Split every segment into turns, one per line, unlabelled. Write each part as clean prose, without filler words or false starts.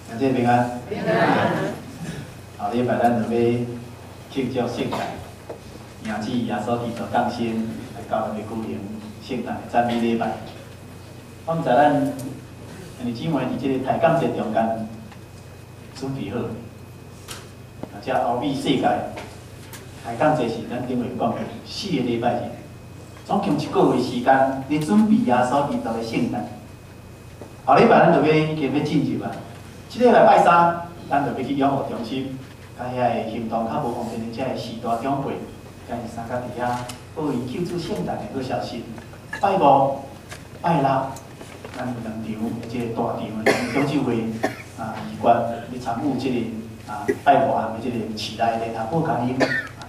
兄弟平安。
平安。
後禮拜咱就欲慶祝聖誕，迎接耶穌基督降生，來教會舉行聖誕的讚美禮拜。我毋知咱兄弟姊妹佇這個抬槓節中間準備好，啊，這歐美世界抬槓節是咱頂回講4個禮拜日，總共一個月時間咧準備耶穌基督的聖誕。後禮拜咱就欲已經欲進入啊，這個禮拜三，咱就欲去養護中心，共遐个行動較無方便的這个序大長輩，共𪜶相佮佇遐報伊慶祝聖誕的好消息。拜五、拜六，咱有兩場的這個大場的長者會啊，議員咧參與這個啊拜五暗的這個市內聯合報佳音，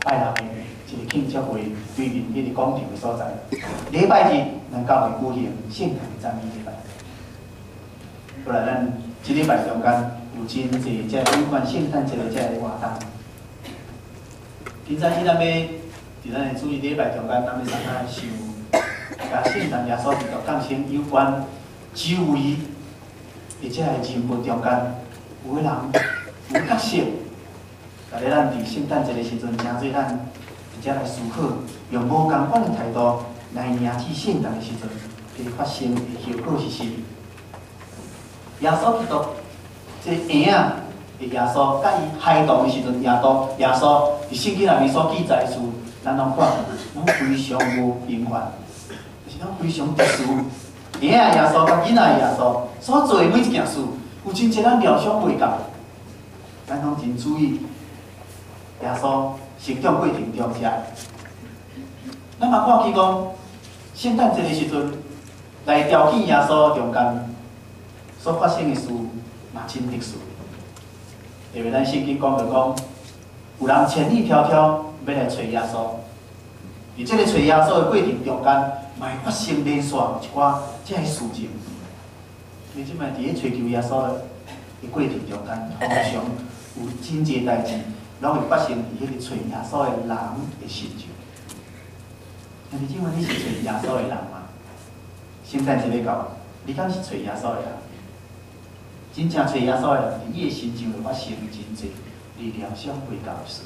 拜六的這個慶祝會對面彼個廣場的所在。禮拜日，咱教會舉行聖誕的讚美禮拜。後來咱這禮拜中間有真濟這有關聖誕節的這个活動。今早起咱欲佇咱的主日禮拜中間，咱欲相佮來想，佮聖誕耶穌基督降生有關周圍的這个人物中間，有个人有角色，逐日咱佇聖誕節的時陣，誠濟咱佇遮來思考，用無仝款的態度來迎接聖誕的時陣，會發生的後果是啥物？耶穌基督這個嬰仔的耶穌，佮伊孩童的時陣，耶穌佇聖經內面所記載的事，咱攏看，攏非常無平凡，就是攏非常特殊。嬰仔耶穌佮囡仔耶穌所做的每一件事，有真濟咱料想袂到，咱攏真注意耶穌成長過程中遮。咱嘛看見講，聖誕節的時陣來朝見耶穌中間所發生的事嘛真特殊。因為咱聖經講著講，有人千里迢迢欲來揣耶穌，佇這个揣耶穌的過程中間，嘛會發生連續一寡這个事情。你這擺佇咧揣求耶穌的過程中間，通常有真濟代誌，攏會發生佇彼个揣耶穌的人的身上。兄弟姊妹，你是揣耶穌的人嗎？聖誕節欲到，你敢是揣耶穌的人？真正揣耶穌的人，佇伊的身上會發生真濟你料想袂到的事。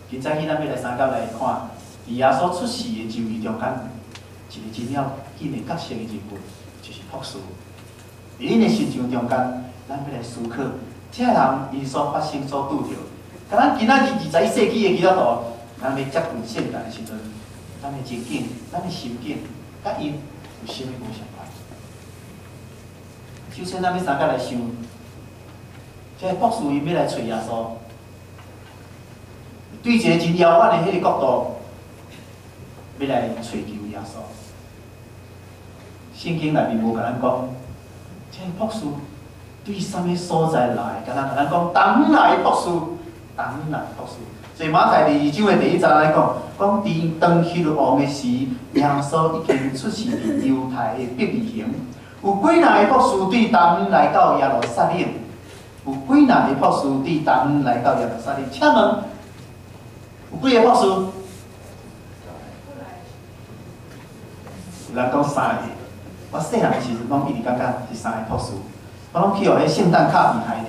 今早起咱欲來相佮來看，佇耶穌出世的周圍中間，一個真要緊的角色的人物，就是博士。佇𪜶的身上中間，咱欲來思考，這个人𪜶所發生所拄著，佮咱今仔日21世紀的基督徒，咱欲接近聖誕的時陣，咱的情景、咱的心境，佮𪜶有啥物無相仝？首先，咱欲相佮來想，這个博士𪜶欲來揣耶穌，對一個真遙遠的彼个國度，欲來揣求耶穌。聖經內面無共咱講，這个博士對啥物所在來？敢若共咱講，東來博士，東來博士。所以馬太第二章的第一節來講，講佇當希律王的時，耶穌已經出世佇猶太的伯利恆。有幾若个博士對東來到耶路撒冷？有幾若個博士對東來到耶路撒冷？請問有幾个博士？有人講三個。我細漢的時陣，攏一直感覺是三个博士。我攏去予彼聖誕卡片害著。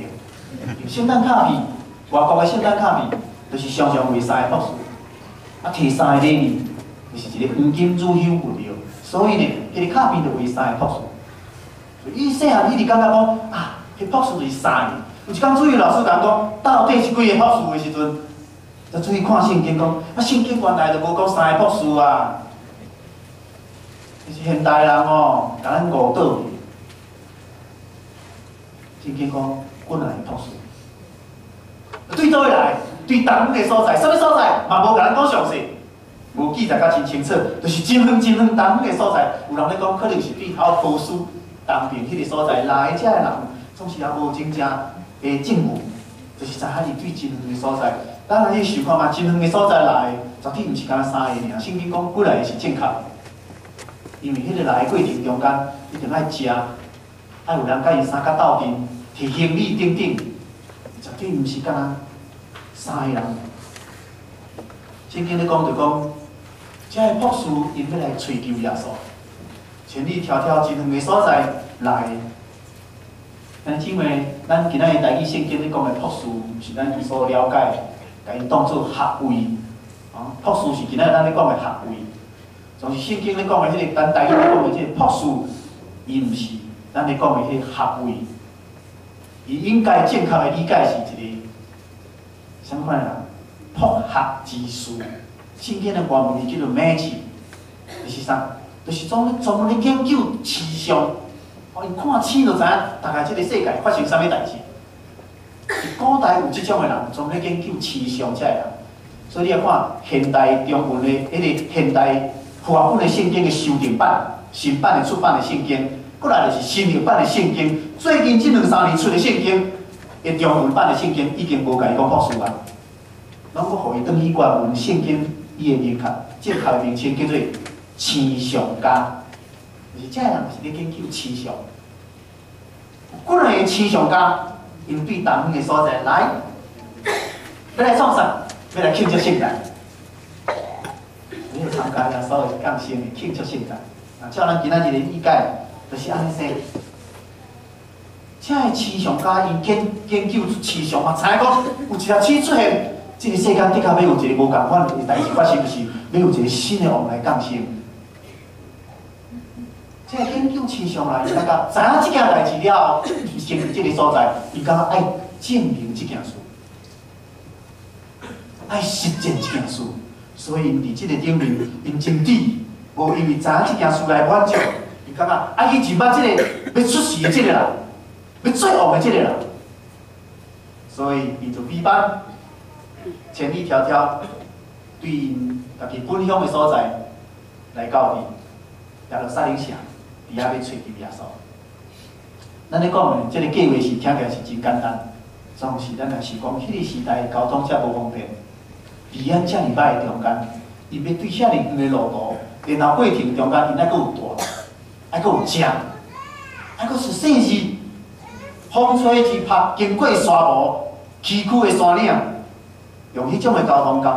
聖誕卡片，外國的聖誕卡片，就是常常畫三个博士，啊，提三個禮物，就是一個黃金、乳香、沒藥。所以呢，彼個卡片就畫三個博士。伊細漢一直感覺講啊，彼博士是三個。有一工主日老師共講，到底是幾个博士的時陣，才注意看聖經講，啊，聖經原來就無講三個博士啊，這是現代人哦，共咱誤導去。聖經講幾若個博士，對佗位來？對東的所在，啥物所在？嘛無共咱講詳細，無記載甲真清楚，就是真遠真遠東的所在。有人咧講，可能是對頭波斯東邊彼个所在來遮的人，總是也無真正的證據，就是知影伊對真遠的所在。當然，你想看覓，真遠的所在來，絕對毋是干焦三个爾。聖經講幾若个是正確，因為彼个來的過程中間，一定愛食，愛有人佮𪜶相佮鬥陣，提行李等等，絕對毋是干焦三個人。聖經咧講就講，這个博士𪜶欲來揣求耶穌，千里迢迢真遠的所在來，但是因為咱今仔日台語聖經咧講的博士，毋是咱所了解，共𪜶當做學位。哦，博士是今仔日咱咧講的學位。總是聖經咧講的彼個，咱台語咧講的這個博士，伊毋是咱咧講的彼個學位。伊應該正確的理解是一個啥物款的人？博學之士。聖經的原文叫做 magi，就是啥？就是專門咧研究星象。哦，𪜶看星就知影大概這個世界發生啥物代誌。古代有這種的人，專門咧研究星象這个人。所以你來看現代中文的彼個現代和合本的聖經的修訂版、新版的出版的聖經，過來就是新譯版的聖經。最近這兩三年出的聖經，的中文版的聖經已經無共伊講博士啊，攏閣予伊轉去原文聖經，伊的明確正確的名稱叫做星象家。就是這个人是咧研究星象。幾若個星象家，𪜶對東遠的所在來，欲來創啥？欲來慶祝聖誕。你有參加耶穌的降生的慶祝聖誕？啊，照咱今仔日的理解，就是按呢說。這个星象家𪜶研究出星象嘛，知影講有一粒星出現，這個世間的確欲有一个無仝款的代誌發生，就是欲有一個新的王來降生。這個研究星象來，伊感覺知影這件代誌了後，先佇這个所在，伊感覺愛證明這件事，愛實踐這件事，所以𪜶佇這个頂面，𪜶真智，無因為知影這件事來滿足，伊感覺愛去認捌這个欲出世的這个人，欲做王的這個人，所以𪜶就飛班千里迢迢，對𪜶家己本鄉的所在來到佇耶路撒冷城，佇遐欲揣著耶穌。咱咧講的這个計劃是聽起來是真簡單，總是咱若是講彼個時代交通遮無方便，離安遮爾歹的中間，𪜶欲對遐爾遠的路途，然後過程中間𪜶愛閣有住，愛閣有食，愛閣是細緻，風吹日曝，經過沙漠、崎嶇的山嶺，用彼種的交通工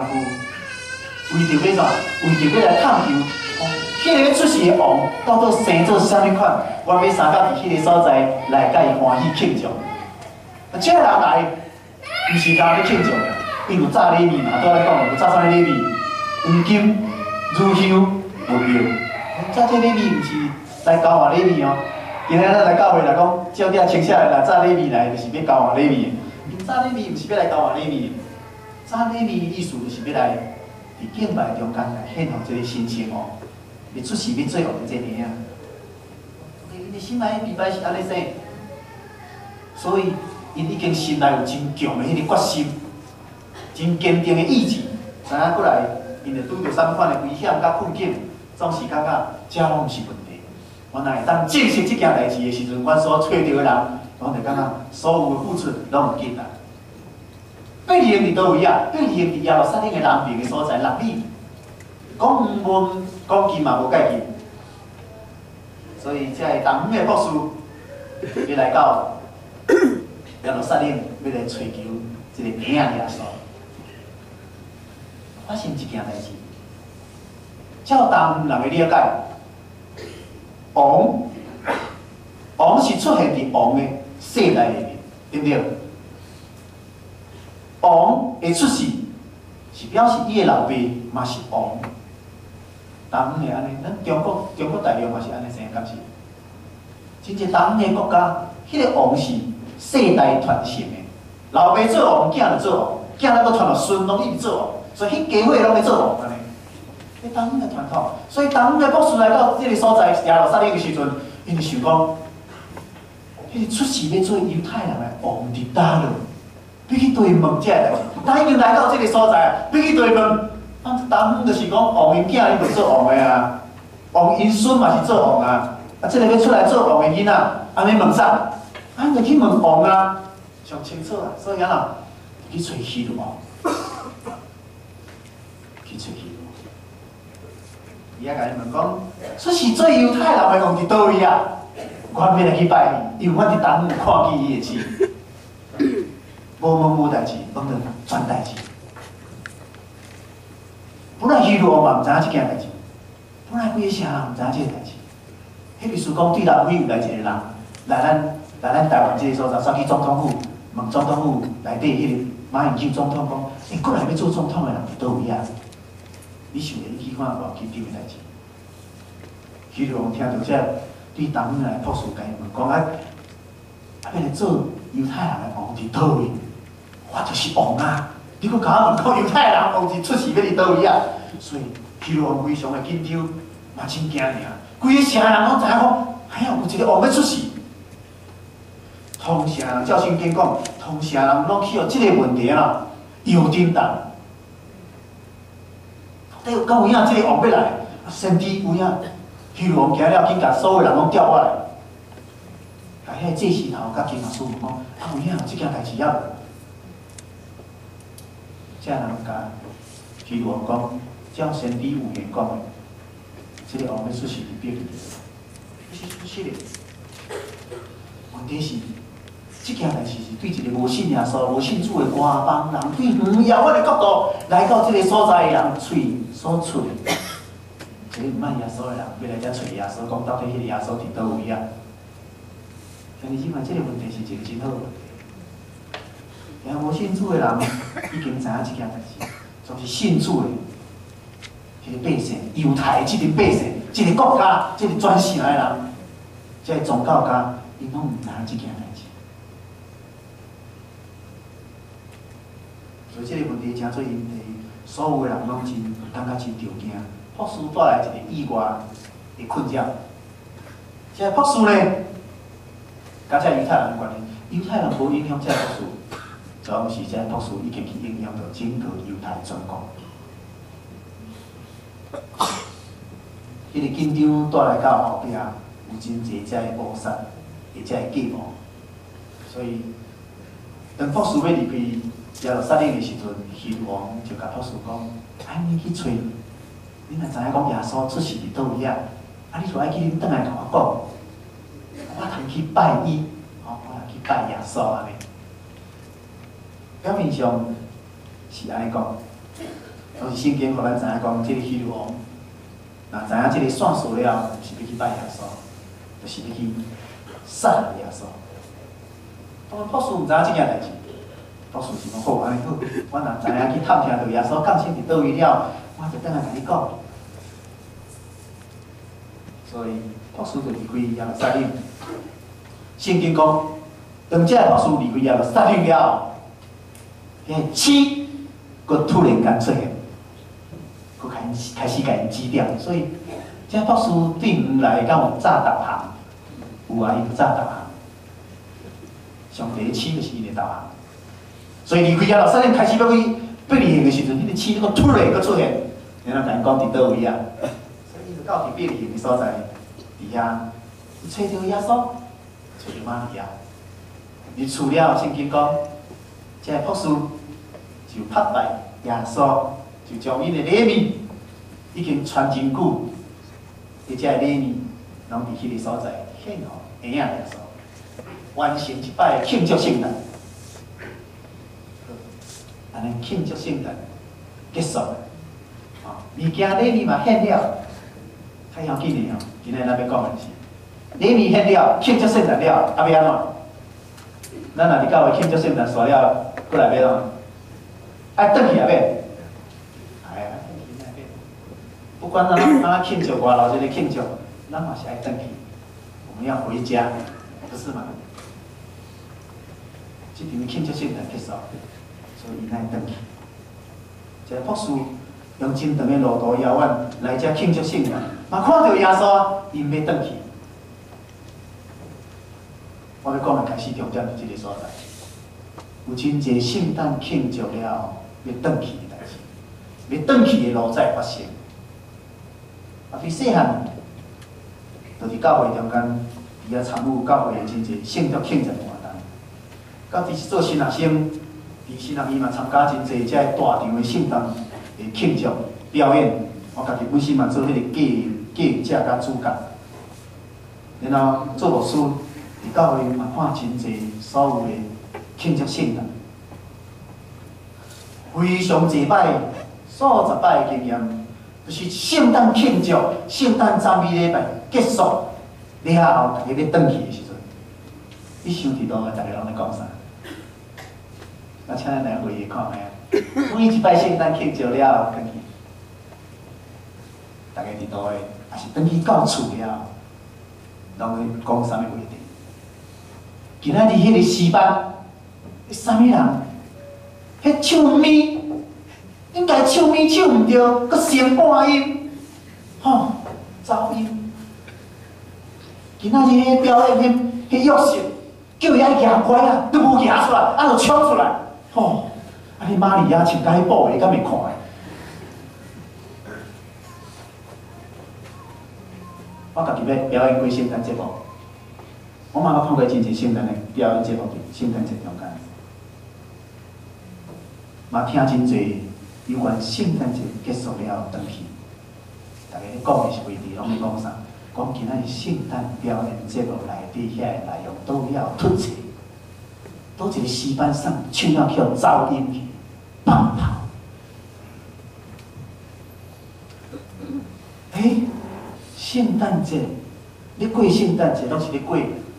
具，為著欲怎？為著欲來探求，彼个欲出世的王到底生做啥物款？我欲三甲佇彼个所在來共伊歡喜慶祝。啊，這个人來，毋是干欲慶祝，伊有紮禮物嘛？拄仔講有紮啥物禮物？黃金、乳香、沒藥。紮這禮物毋是來交換禮物哦。今日咱來教會來講，照這穿起來來紮禮物來，就是欲交換禮物的。𪜶紮禮物毋是欲來交換禮物，紮禮物意思就是欲來佇敬拜中間來獻予這个新生王，欲出世欲做王的這个嬰仔。𪜶的心內禮拜是按呢說，所以𪜶已經心內有真強的彼個決心，真堅定的意志，知影過來，𪜶會拄著啥物款的危險佮困境，總是感覺這攏毋是問題。我若會當證實這件代誌的時陣，阮所揣著的人，阮就感覺所有的付出攏有值啊。伯利恆佇佗位啊？伯利恆佇耶路撒冷的南邊的所在，6里。講遠無講近嘛無蓋近。所以這个東遠的博士，欲來到耶路撒冷，欲來揣求這個嬰仔耶穌。發生一件代誌，照東人的理解，王王是出現佇王的世代裡面，對毋對？王會出世，是表示伊的老爸嘛是王。東遠的按呢，咱中國大陸嘛是按呢，生，敢是？真濟東遠的國家，彼個王是世代傳承的，老爸做王，囝就做王，囝猶閣傳予孫，攏一直做王，所以彼家伙攏欲做王按呢。彼東遠的傳統，所以東遠的博士來到這个所在耶路撒冷的時陣，𪜶就想講，彼個出世欲做猶太人的王佇佗落？欲去對問這个代誌，他已經來到這个所在啊，欲去對問。啊，東遠就是講王𪜶囝伊就做王的啊，王𪜶孫嘛是做王啊。啊，這個欲出來做王的囡仔，按呢問啥？啊，就去問王啊，上清楚啊。所以按怎？去揣希律王，去揣希律王。伊也共伊問講，出世做猶太人的王佇佗位啊？我欲來去拜伊，因為我佇東遠看見伊的星。無問無代誌，問著全代誌。本來希律王嘛毋知影這件代誌，本來規个城人毋知影這个代誌。彼意思講，對南非有來一個人來咱來咱台灣這个所在，煞去總統府問總統府內底彼个馬英九總統講：欸，過來欲做總統的人佇佗位啊？你想著伊去看偌緊張的代誌？希律王聽著這對東遠來博士共伊問講啊，啊欲來做猶太人的王佇佗位？我就是王啊！你閣共我問講猶太人王是出世欲佇佗位啊？所以希律王非常的緊張，嘛真驚爾。規个城人攏知影講，哎呀，有一个王欲出世。通城人照聖經講，通城人攏去予這个問題啦，搖震動。到底有敢有影這个王欲來？啊，先知有影，希律王驚了，緊共所有人攏調過來，共彼个祭司頭佮經學師問講，啊，有影有這件代誌猶無？這人共希律王講，照先知預言講的，這个王欲出世佇伯利恆，這是事實的。問題是，這件代誌是對一個無信耶穌、無信主的外邦人，對遠遙遠的國度來到這个所在的人喙所出的，一個毋愛耶穌的人，欲來遮揣耶穌，講到底彼個耶穌佇佗位啊？兄弟姊妹，這个問題是一個真好的問題。然後無信主的人已經知影這件代誌，總是信主的，彼個百姓，猶太這個百姓，這个國家，這個全城的人，這个宗教家，𪜶攏毋知影這件代誌。所以這个問題誠做問題，所有的人攏真感覺真著驚。博士帶來一個意外的困擾。這个博士呢，佮這猶太人有關係，猶太人無影響這个博士，總是這个博士已經去影響著整個猶太全國。彼個緊張帶來到後壁，有真濟這个謀殺的這个計謀，所以當博士欲離開耶路撒冷的時陣，希律王就共博士講：啊，你去揣，你若知影講耶穌出世佇佗位啊？啊，你就愛去轉來共我講，我通去拜伊，吼，我通去拜耶穌按呢。表面上是按呢講，但是聖經予咱知影講，這个希律王若知影這个線索了，毋是欲去拜耶穌，就是欲去殺害耶穌。當然，博士毋知影這件代誌。博士是講好，按呢好，我若知影去探聽著耶穌降生佇佗位了，我就轉來共你講。所以博士就離開耶路撒冷。聖經講，當這个博士離開耶路撒冷了，彼个星閣突然間出現，閣開始共𪜶指點。所以，這个博士對遠來敢有早導航？有啊，伊有早導航。上帝的星就是伊的導航。所以離開耶路撒冷開始欲去伯利恆的時陣，彼个星閣突然閣出現，然後共𪜶講佇佗位啊？所以伊就到佇伯利恆的所在，佇遐揣著耶穌，揣著瑪利亞。入厝了，聖經講，這个博士就拍敗耶穌，就將𪜶的禮物已經傳真久的這个禮物，攏佇彼個所在獻予嬰仔耶穌，完成一擺慶祝聖誕。按呢慶祝聖誕結束，吼，物件禮物嘛獻了，較要緊的哦。今仔咱欲講的是，禮物獻了，慶祝聖誕了，啊欲按怎？咱若佇教會慶祝聖誕煞了，過來欲按怎？愛轉去也免？哎，愛轉去也免。不管咱按怎慶祝，偌鬧熱的慶祝，咱嘛是愛轉去。我們要回家，不是嗎？這場慶祝聖誕結束，所以𪜶愛轉去。這个博士用真長的路途遙遠來遮慶祝聖誕，嘛看著耶穌，𪜶欲轉去。我欲講的開始重點佇這个所在，有真濟聖誕慶祝了欲轉去的代誌，欲轉去的路才會發生。啊，對細漢，就佇教會中間，佇遐參與教會的真濟聖誕慶祝活動。到佇做新學生，佇新學院嘛參加真濟這个大場的聖誕的慶祝表演。我家己本身嘛做彼个計者佮主角，然後做牧師，佇教會嘛看真濟所有的慶祝聖誕，非常濟擺、數十擺的經驗，就是聖誕慶祝、聖誕讚美禮拜結束了後，大家欲轉去的時陣，你想佇路的，逐个攏咧講啥？我請咱來回憶看覓啊！每一擺聖誕慶祝了後，轉去，逐个佇路的，抑是轉去到厝了，攏咧講啥物話題？今仔日彼个詩班，啥物人？彼唱咪，應該唱咪唱毋著，閣升半音，吼，走音。今仔日彼表演，彼彼樂手，叫伊愛舉拐仔，都無舉出來，啊，就衝出來，吼！啊，彼瑪利亞穿甲彼布鞋，敢會看？我家己欲表演過聖誕節目，我嘛捌看過真濟聖誕的表演節目，佇聖誕節中間，嘛聽真濟有關聖誕節結束了後轉去，逐家咧講的是話題，攏咧講啥？講今仔日聖誕表演節目內底遐個內容，佗位有突冊，佗一個詩班上唱了去予走音去，放炮。欸，聖誕節，你過聖誕節攏是咧過，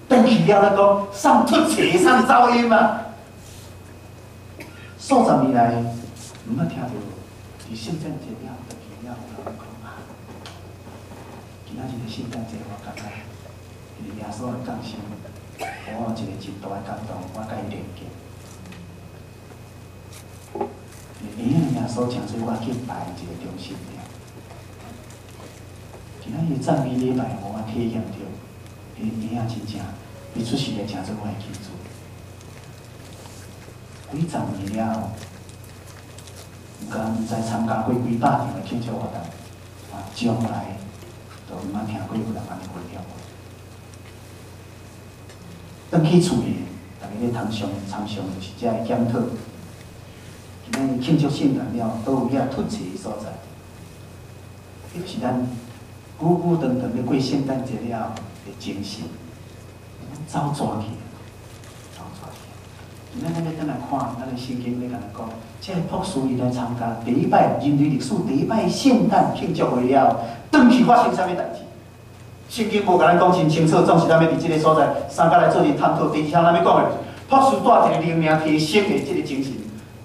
轉去了咧講送突冊、送走音啊！數十年來，毋捌聽著佇聖誕節了轉去了，有人講啊，今仔日的聖誕節，我感覺因為耶穌的降生，予我有一個真大的感動，我佮伊連結。因為耶穌成做我敬拜的一個中心點。今仔日讚美禮拜，予我體驗著，伊嬰仔真正，伊出世來成做我的救主。幾十年了，毋敢毋知參加過幾百場的慶祝活動，啊，從來都毋捌聽過有人按呢分享過。轉去厝裡，逐家咧通常常常就是遮个檢討。今仔日慶祝聖誕了，佗有遐突冊的所在，彼是咱久久長長咧過聖誕節了的精神，走轉去，走轉去。今仔咱欲轉來看，咱的聖經欲共咱講，這个牧師伊來參加第一擺人類歷史第一擺聖誕慶祝會了，轉去發生啥物代誌？聖經無共咱講真清楚，總是咱欲佇這个所在三角來做陣探討。第二項咱欲講的，牧師帶一個靈命提升的這個精神，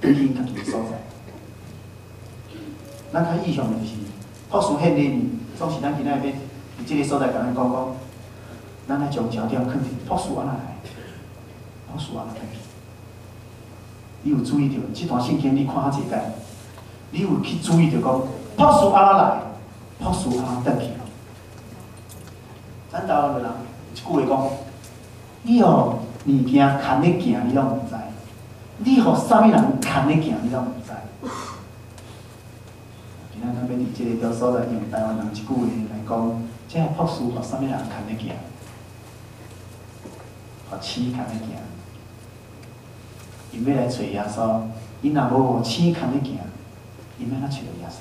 轉去𪜶家己的所在。咱較意向的就是，牧師獻禮物，總是咱今仔日欲佇這個所在共咱講講，咱愛將焦點囥佇牧師按怎來，牧師按怎轉去。你有注意著這段聖經？你看較濟擺，你有去注意著講，牧師按怎來，牧師按怎轉去？咱台灣的人有一句話講：你予物件牽咧行，你攏毋知；你予啥物人牽咧行，你攏毋知。今仔咱欲佇這個所在用台灣人一句話來講，這个牧師予啥物人牽咧行？予鼠牽咧行。𪜶欲來揣耶穌，𪜶若無予鼠牽咧行，𪜶欲按怎揣著耶穌？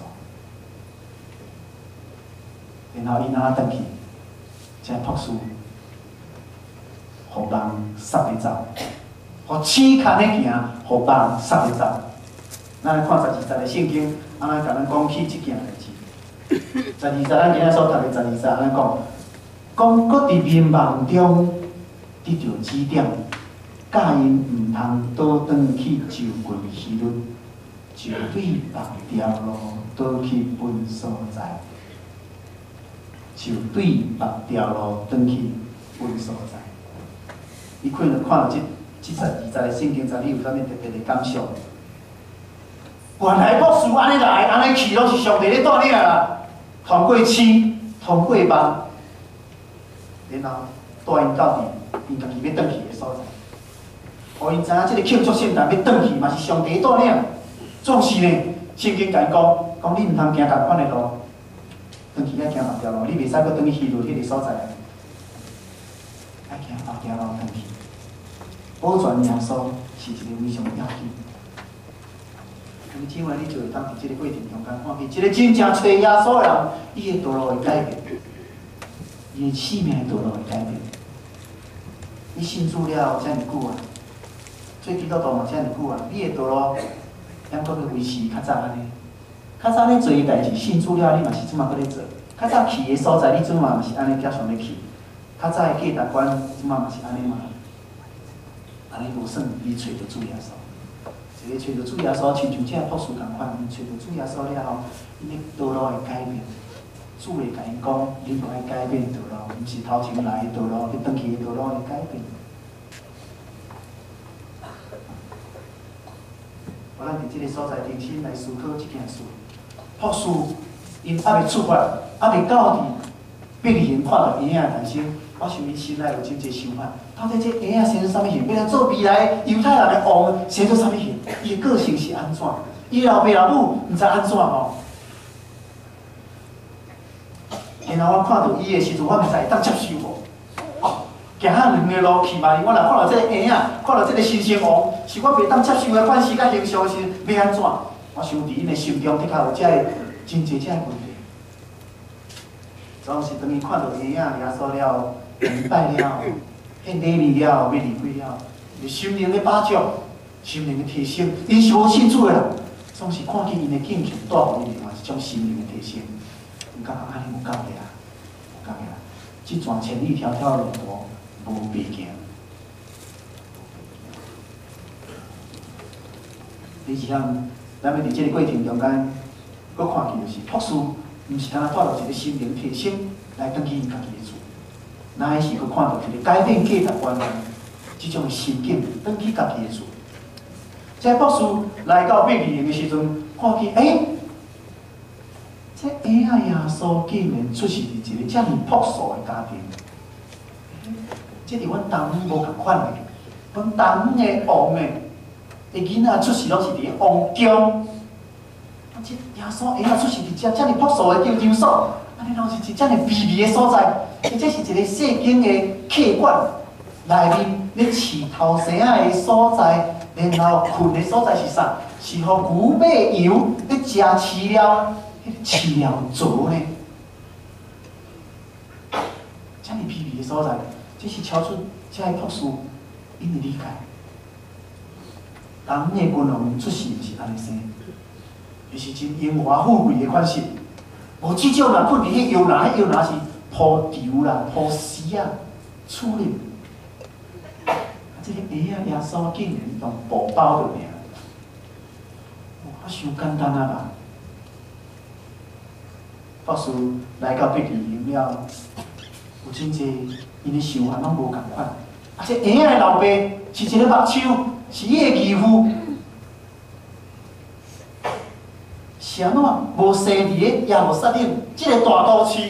然後𪜶按怎轉去？這个牧師予蠓捒咧走，予鼠牽咧行，予蠓捒咧走。咱來看十二節的聖經，按怎共咱講起這件代誌？十二節，咱今仔所讀的十二節，按怎講？講閣佇眠夢中得著指點，教𪜶毋通倒轉去就近希律，就對別條路倒去本所在。就對別條路轉去本所在。你看了看著這這十二節的聖經節，你有啥物特別的感想？原來牧師按呢來，按呢去，攏是上帝咧帶領啦。通過鼠，通過夢，然後帶𪜶到佇𪜶家己欲轉去的所在。予𪜶知影這个慶祝聖誕欲轉去，嘛是上帝帶領。總是呢，聖經共𪜶講，講你毋通行仝款的路。轉去愛行別條路，你袂使閣轉去希律彼個所在，愛行別條路轉去。保全耶穌是一個非常要緊。兄弟姊妹，你就會當佇這個過程中間看見，一個真正揣耶穌的人，伊的道路會改變，伊的生命的道路會改變。你信主了遮爾久啊，做基督徒嘛遮爾久啊，你的道路猶閣欲維持較早按呢？較早咧做的代誌，信主了，你嘛是這馬閣咧做。較早去的所在，你這馬嘛是按呢繼續咧去。較早的價值觀，這馬嘛是按呢嘛。按呢無算伊揣著主耶穌。一个揣著主耶穌，親像這個博士仝款，𪜶揣著主耶穌了後，𪜶的道路會改變。主會共𪜶講，恁著愛改變道路，毋是頭前來的道路，欲轉去的道路會改變。予咱佇這个所在重新來思考這件事。博士𪜶猶未出發，猶未到佇伯利恆看著嬰仔誕生，我想𪜶心內有真濟想法。到底這嬰仔生做啥物形？欲來做未來猶太人的王，生做啥物形？伊的個性是按怎？伊老爸老母毋知按怎吼？然後我看著伊的時陣，我毋知會當接受無？行遐遠的路去嘛，我若看著這个嬰仔，看著這个新生王，是我袂當接受的款式佮形象時，欲按怎？我想佇𪜶的心中的確有這个真濟這个問題。總是當伊看著嬰仔耶穌了，禮拜了，獻禮物了，欲離開了，伊心靈的飽足，心靈的提升，𪜶是無信主的人，總是看見𪜶的敬虔帶予𪜶另外一種心靈的提升。𪜶感覺按呢有夠的啊，有夠的啊！這段千里迢迢的路途無白行。第二項，咱欲佇這个過程中間，閣看見就是博士，毋是干焦帶著一个心靈提升來轉去𪜶家己的厝，乃是閣看著一個改變價值觀念這種心境，轉去家己的厝。這博士來到伯利恆的時陣，看見欸，這嬰仔耶穌竟然出世佇一個遮爾樸素的家庭，這佇阮東方無仝款的，阮東方的王的，的囡仔出世攏是佇王宮。啊，這耶穌嬰仔出世佇遮遮爾樸素的場所，按呢攏是一遮爾卑微的所在，這是一個細間的客館內面咧飼頭生仔的所在，然後睏的所在是啥？是予牛馬羊咧食飼料，彼个飼料槽呢？遮爾卑微的所在，這是超出這个博士𪜶的理解。當的君王出世毋是按呢生，伊是真榮華富貴的款式。無至少若睏佇彼搖籃，彼搖籃是鋪绸啦、鋪絲仔處理。啊，這个嬰仔耶穌竟然用布包著爾，哇，傷簡單啊吧？博士來到伯利恆了，有真濟𪜶的想法攏無仝款。啊，這嬰仔的老爸是一個牧師，是伊的義父，是按怎無生佇个耶路撒冷這个大都市，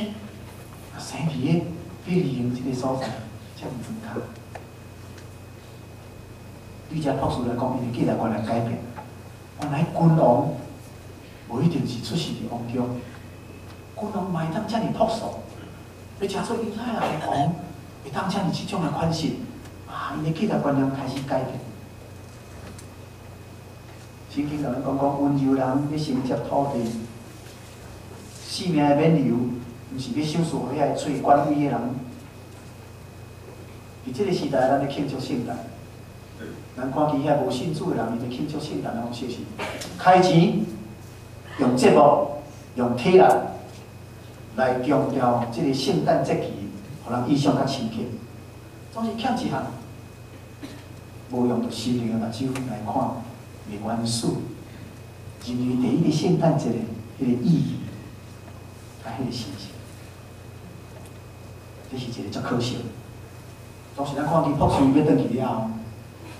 啊，生佇个伯利恆這个所在，遮爾莊跤。對這博士來講，𪜶的價值觀念改變。原來君王無一定是出世佇王宮，君王嘛會當遮爾樸素，欲成做猶太人的王，會當遮爾這種的款式，啊，𪜶的價值觀念開始改變。聖經共咱講講，溫柔人欲承接土地，性命的免留，毋是欲賞賜予遐个揣權威的人。佇這个時代，咱咧慶祝聖誕，咱看見遐無信主的人，𪜶咧慶祝聖誕的方式是開錢、用節目、用體力來強調這个聖誕節期，予人印象較深刻。總是欠一項，無用著心靈的目睭來看的元素，認為第一个聖誕節的彼個意義，佮彼個神聖，這是一個足可惜的。當時咱看見博士欲轉去了後，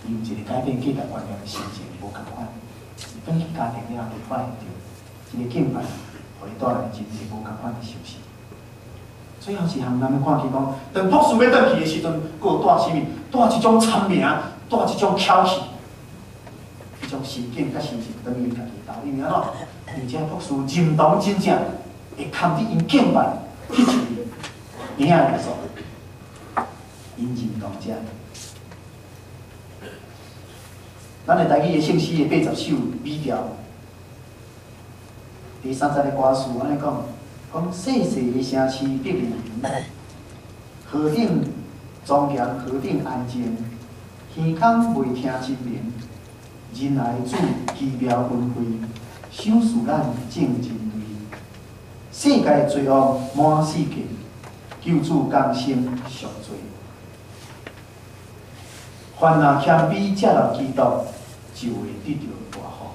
伊有一個改變價值觀念的心情無仝款。伊轉去家庭了後，伊發現著這个敬拜，予伊帶來真濟無仝款的休息。最後一項，咱欲看見講，當博士欲轉去的時陣，閣有帶啥物？帶一種聰明，帶一種巧氣，彼種心境佮心情，轉去家己兜。因為按怎？因為這个博士認同真正會堪得𪜶敬拜，彼一位嬰仔耶穌。𪜶認同這。咱的台語的聖詩的80首美調，第三節的歌詞按呢講：講細細的城市伯利恆，何等莊嚴，何等安靜，耳空未聽真明，仁愛主奇妙恩惠，賞賜咱眾人類。世界罪惡滿世界，救主降生贖罪。凡凡若謙卑接納基督，就會得著大福。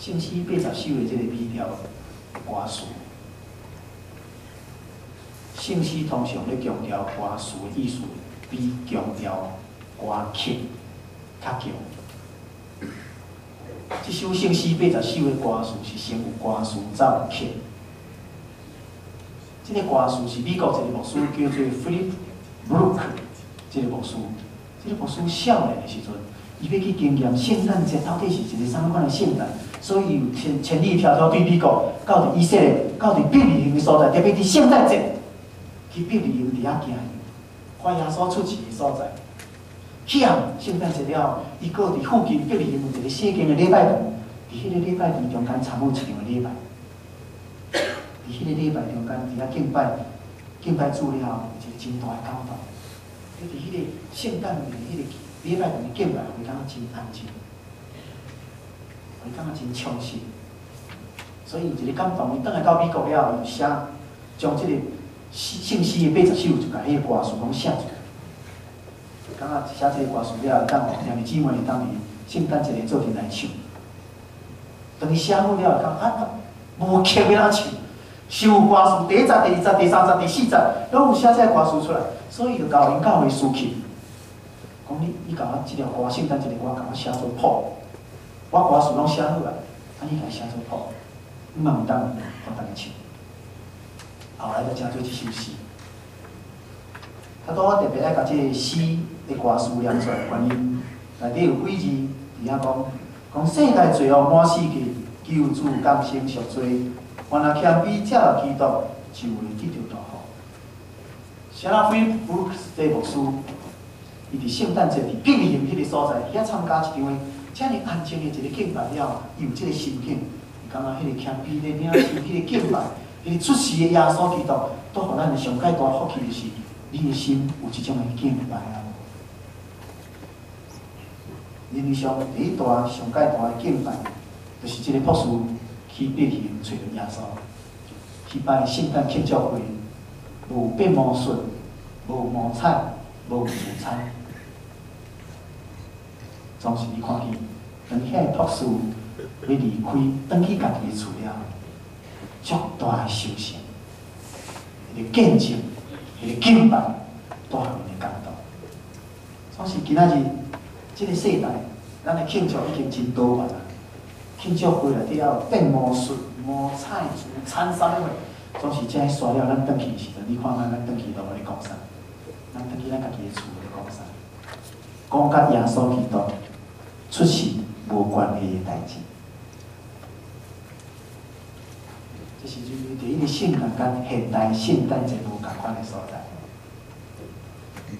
聖詩80首的這個美調歌詞，聖詩通常咧強調歌詞的意思，比強調歌曲較強。這首聖詩八十首的歌詞是先有歌詞才有曲。這個歌詞是美國一個牧師叫做 Philip Brooks 這個牧師，這個牧師少年的時陣，伊欲去經驗聖誕節到底是一個啥物款的聖誕，所以有千千里迢迢對美國到佇以色列，到佇伯利恆的所在，特別佇聖誕節去伯利恆佇遐行，看耶穌出世的所在。去啊！聖誕節了後，伊閣佇附近伯利恆有一個細間的禮拜堂，佇彼個禮拜堂中間參與一場的禮拜。佇彼個禮拜中間，佇遐敬拜，敬拜主了後，有一個真大的感動。伊佇彼個聖誕的彼個禮拜堂的敬拜，伊感覺真安靜，伊感覺真充實。所以有一個感動，伊轉來到美國了後，伊就寫將這個聖詩的八十首，就共彼個歌詞攏寫出來。感覺寫這個歌詞了後，當予兄弟姊妹會當佇聖誕節做陣來唱。當伊寫好了後，感覺啊，無曲欲按怎唱？想有歌詞，第一節、第二節、第三節、第四節，攏有寫這個歌詞出來，所以就交𪜶教會司琴，講你，你共我這條歌，聖誕節的歌，共我寫做譜，我歌詞攏寫好啊，啊你共寫做譜，你嘛會當予大家唱。後來才成做這首詩。啊，拄我特別愛共這個詩的歌詞念出來，原因內底有幾字佇遐講，講世界罪惡滿四界，救主降生贖罪，凡若謙卑接納基督，就會得著大福。Philip Brooks 這牧師，伊佇聖誕節佇伯利恆彼個所在，遐參加一場的遮爾安靜的一個敬拜了，伊有這個心境，伊感覺彼個謙卑咧領受彼個敬拜，彼個出世的耶穌基督，帶予咱的上蓋大福氣就是，你的心有這種的敬拜啊無？人生第一大上蓋大的敬拜，就是這個博士去伯利恆揣著耶穌，彼擺聖誕慶祝會，無變魔術，無魔彩，無聚餐，總是你看見，當彼個博士欲離開，轉去家己的厝了，足大的收成，彼個見證，彼個敬拜，帶予𪜶的感動。總是今仔日這個世代，咱的慶祝已經真多元啊！慶祝會內底還有變魔術、魔彩、聚餐啥物貨，總是這个煞了，咱轉去的時陣，你看看咱轉去都無咧講啥？咱轉去咱家己的厝咧講啥？講佮耶穌基督出世無關係的代誌。這是佇彼個聖誕佮現代聖誕節無仝款的所在。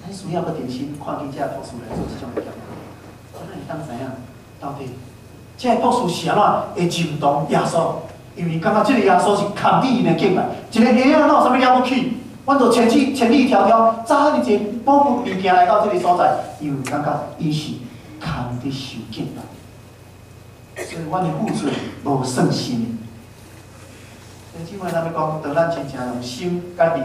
咱需要閣重新看見這个博士來做這種的檢討，咱會當知影到底這個博士是按怎會認同耶穌？因為感覺這個耶穌是堪得𪜶的敬拜，一個嬰仔哪有啥物了不起？阮就千里千里迢迢，走遐爾濟寶物件來到這個所在，因為感覺伊是堪得受敬拜，所以阮的付出無算心。姊妹，咱欲講，當咱真正用心佮靈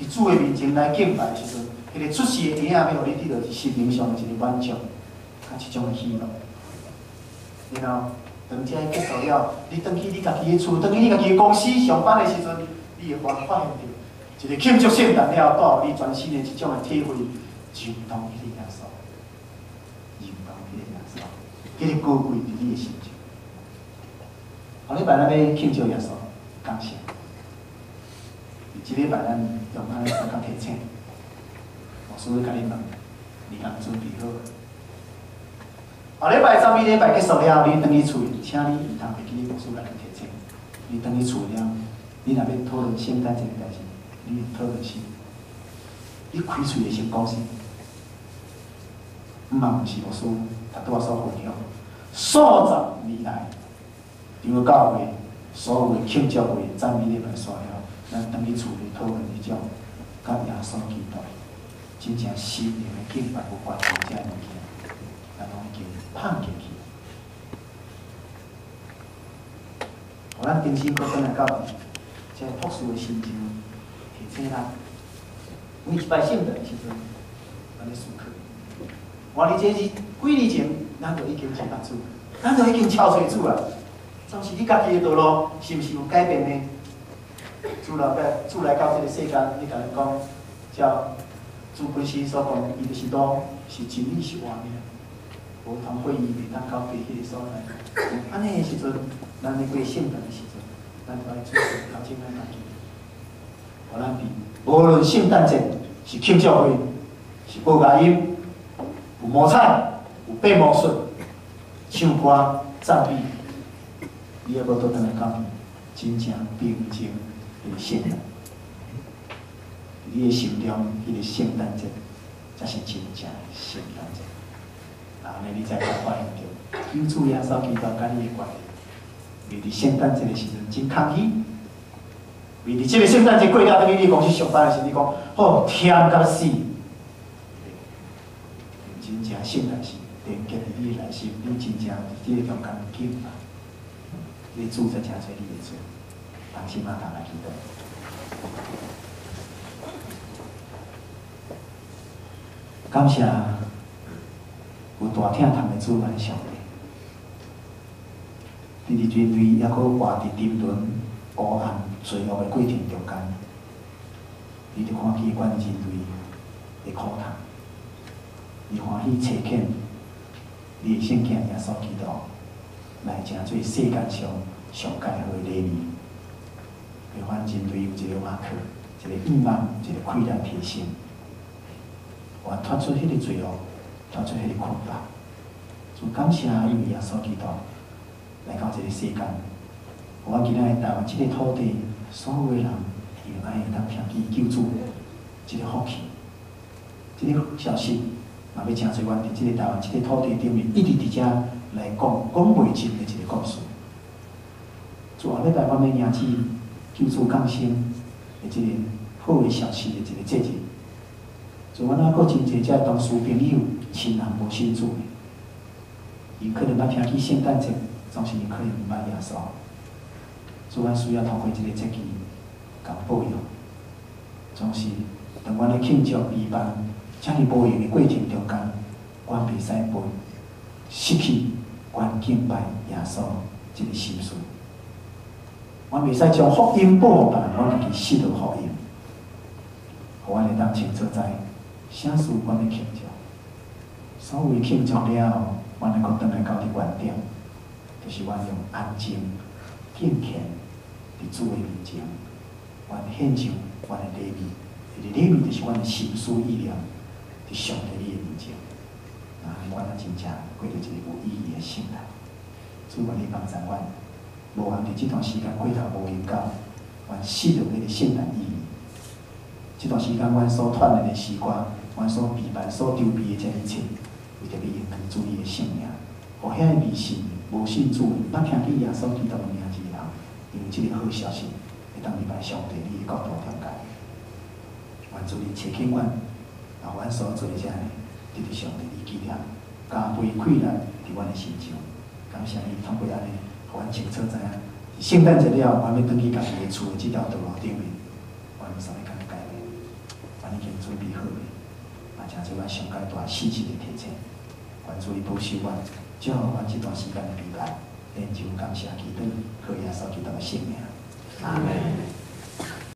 佇主的面前來敬拜的時陣，彼個出世的嬰仔欲予你得著是心靈上的一個滿足，佮一種的喜樂。然後，當這個結束了，你轉去你家己的厝，轉去你家己的公司上班的時陣，你會發現著一個慶祝聖誕了後，帶予你全新的一種的體會，認同彼個耶穌，認同彼個耶穌，彼個高貴佇你的心中。後禮拜咱欲慶祝耶穌降生，這禮拜咱用按呢來提醒，牧師欲共你問，你敢準備好？後禮拜讚美禮拜結束了後，你轉去厝，請你毋通袂記得牧師共你提醒。你轉去厝了，你若欲討論聖誕節的代誌，你討論啥？你開喙會先講啥？毋嘛毋是牧師，頭拄仔所分享，數十年來，長老教會所有的慶祝會、讚美禮拜煞了，咱轉去厝裡討論彼種佮耶穌基督真正心靈的敬拜有關係這个物件，咱攏已經放進去。予咱重新閣轉來到這个樸素的心情，提醒咱，每一擺聖誕的時陣，咱咧思考。我伫這是幾年前，咱就已經認捌主，咱就已經超揣主啊。總是你家己的道路，是毋是有改變呢？主來主來到這個世間，你共咱講，照主本身所講，伊就是路，是真理，是活命。無通過伊袂當到父彼個所在。按呢的時陣，咱咧過聖誕的時陣，咱就愛主動調整咱家己。予咱佇無論聖誕節是慶祝會，是報佳音，有魔彩，有變魔術，唱歌讚美，你猶閣倒轉來講，真正平靜的聖誕。你的心中，彼個聖誕節才是真正的聖誕節。按呢，你才會發現著，救主耶穌基督佮你的關係，袂佇聖誕節的時陣真空虛。袂佇這個聖誕節過了，轉去你公司上班的時，你講，吼，忝甲死。真正聖誕是連結佇你的內心，你真正佇這個中間敬拜，你主才成做你的主，同心仔同來祈禱。感謝有大疼痛的主，阮的上帝，佇佇人類猶閣活佇沉淪、黑暗、罪惡的過程中間，你就看見阮人類的苦痛，你歡喜差遣你的聖囝耶穌基督來成做世間上上蓋好的禮物，予阮人類有一個倚靠，一個盼望，一個氣力提升。我脫出彼個罪惡，脫出彼個捆綁。就感謝因為耶穌基督來到這個世間，予阮今仔日台灣這個土地，所有的人伊會當聽見救主這個福氣，這個消息，嘛欲成做阮佇這個台灣這個土地頂面，一直佇遮來講講袂盡的一個故事。自後禮拜，阮欲迎接救主降生的這個好的消息的一個節日。自阮猶閣真濟遮同事朋友、親人無信主的，𪜶可能捌聽見聖誕節，總是𪜶可能毋捌耶穌。主，阮需要透過這個節期，共保佑。總是當阮咧慶祝悲辦遮爾無閒的過程中間，阮袂使袂失去阮敬拜耶穌這個心思。阮袂使將福音報予別人，阮家己失落福音。予阮會當清楚知，啥事阮咧慶祝。所謂慶祝了後，阮會閣轉來到佇原點，就是阮用安靜、敬虔佇主的面前，阮獻上阮的禮物。這個禮物就是阮的心思意念，佇上帝你的面前。啊，阮才真正過著一個有意義的聖誕。主願你幫助阮，無論佇這段時間過頭無閒到，阮失落彼個聖誕意義。這段時間，阮所鍛鍊的詩歌，阮所備辦、所籌備的這一切，為著欲榮耀主你的聖名，予遐个未信、無信主、毋捌聽見耶穌基督的名字的人，因為這個好消息，會當入來上帝你的國度中間。願主你差遣阮，啊，阮所做的這个，得著上帝你紀念，加倍氣力佇阮的身上。感謝你通過按呢，予阮清楚知影，聖誕節了後，阮欲轉去家己的厝的這條道路頂面，阮有啥物款改變？阮已經準備好未？嘛，成做阮上蓋大細節的提醒。願主你保守阮，祝福阮這段時間的陪伴，獻上感謝祈禱，靠耶穌基督的聖名。阿門。